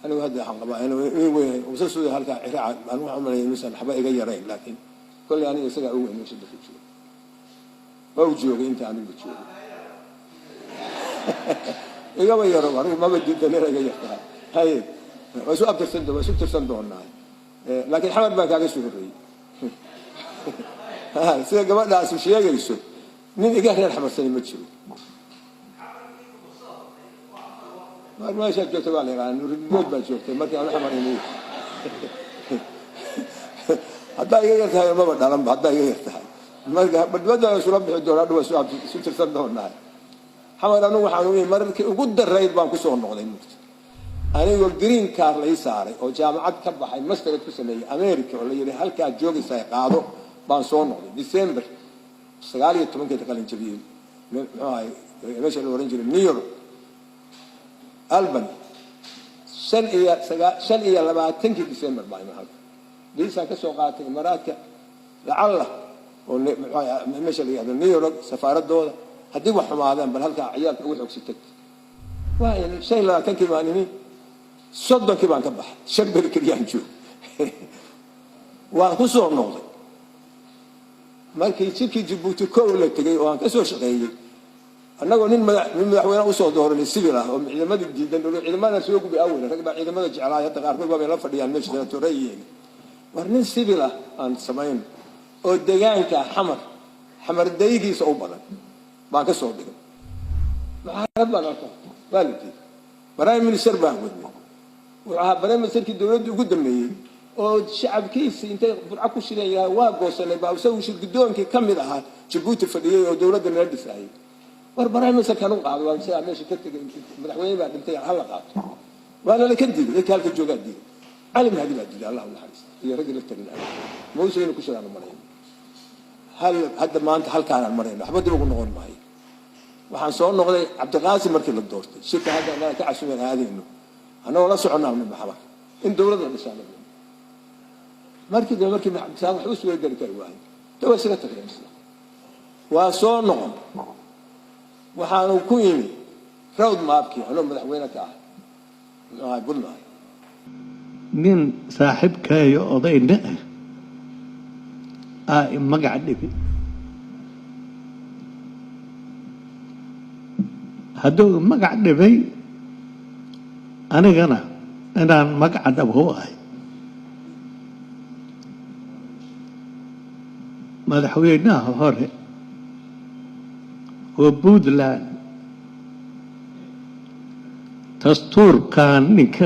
Anigu hadda waxaan qabaa inuu weyn usa suuda halkaa ciraaca. Aan waxaan umalaya inuusan waxba iga yarayn, laakiin kolley aniga isagaa u weyn meesha dadka jooga. Waa u joogay inta anigu joogay. Igaba yaro, anigu maba diidan inay iga yartahay. Haye, waa isu abtirsan, waa isu tirsan doonaa, laakiin Xamar baan kaaga soo horreeyey. Sida gabadhaasu sheegayso, nin iga reer Xamarsani ma jiro. Mar meeshaad joogtay waa la yaqaana, Nurigood baa joogtay markii anu Xamar imi. Haddaa iga yar tahay, maba dhalanba haddaa iga yar tahay. Marka badbadda isula bixi doonaa, dhow isu tirsan doonaa. Xamar anigu waxaan u mararkii ugu darayd baan kusoo noqday mugta, anigoo green card lai saaray oo jaamacad ka baxay, masterate ku sameeyey America, oo la yidhi halkaad joogaysaa qaado, baan soo noqday December 19-keeda. Qalin jabiyey, muxuu ahay, meesha la oran jiray New York, Albany, shan iyo sagaa 25-kii December baa ima halka viisaan kasoo qaatay Imaaraadka lacalla oo muxuu meesha la yihahdo New York safaaradooda, haddii wax xumaadaan bal halkaa ciyaalka ugu xoogsi tagta. Waa 25-kii baan imi, 30-kii baan ka baxay, 5 beri keliyaan joog. Waan ku soo noqday markii jirkii Jabuuti kow la tegay oo aan kasoo shaqeeyey, annagoo nin madaxweyne usoo dooranay civil ah oo ciidamada diidan, ciidamada soo gubi awel, rag baa ciidamada jeclaay, hadda qaarkood baabay la fadhiyaan meesha senatoreyiga. War nin civil ah aan samayn oo degaanka Xamar, Xamar daygiisa u badan baan ka soo dhigay. Muxaarad baan arka, waa la diiday. Prime minister baan wadnay, wuxuu ahaa prime ministerkii dowladda ugu dambeeyey oo shacabkiisi intay Burco ku shidan yahay waa goosanay, baa isagu shir guddoonkii ka mid ahaa Jabuuti fadhiyey oo dowladda nala dhisaayay. War prime minister kan u qaado, waa isagaa meesha ka tegay, madaxweyne baa dhintay, hala qaato. Waa lala ka diiday, dadka halka joogaa diiday. Cali Mahdi baa diiday, Allah u naxariista, iyo raggii la talinaya. Muuse inuu ku shiraanu marayno hal hadda maanta halkaanaan marayno, waxba dib ugu noqon maayo. Waxaan soo noqday Cabdiqaasim markii la doortay, shirka hadda annaga ka casuumeen aadayno, annagoo la soconnaa Maxamar in dowladda la dhisaan. Markii dambe markii Cabdisaam waxba suura geli kari waayo, de waa isaga tageen isla. Waa soo noqon, waxaanu ku imi road mapkii anoo madaxweyne ka ah, muxuu ahay, Puntland. Nin saaxiibkayo odayna ah aa magac dhibi. Hadduu magac dhibay, anigana inaan magaca dhabo u ahay madaxweynaha hore oo Puntland, dastuurkan ninka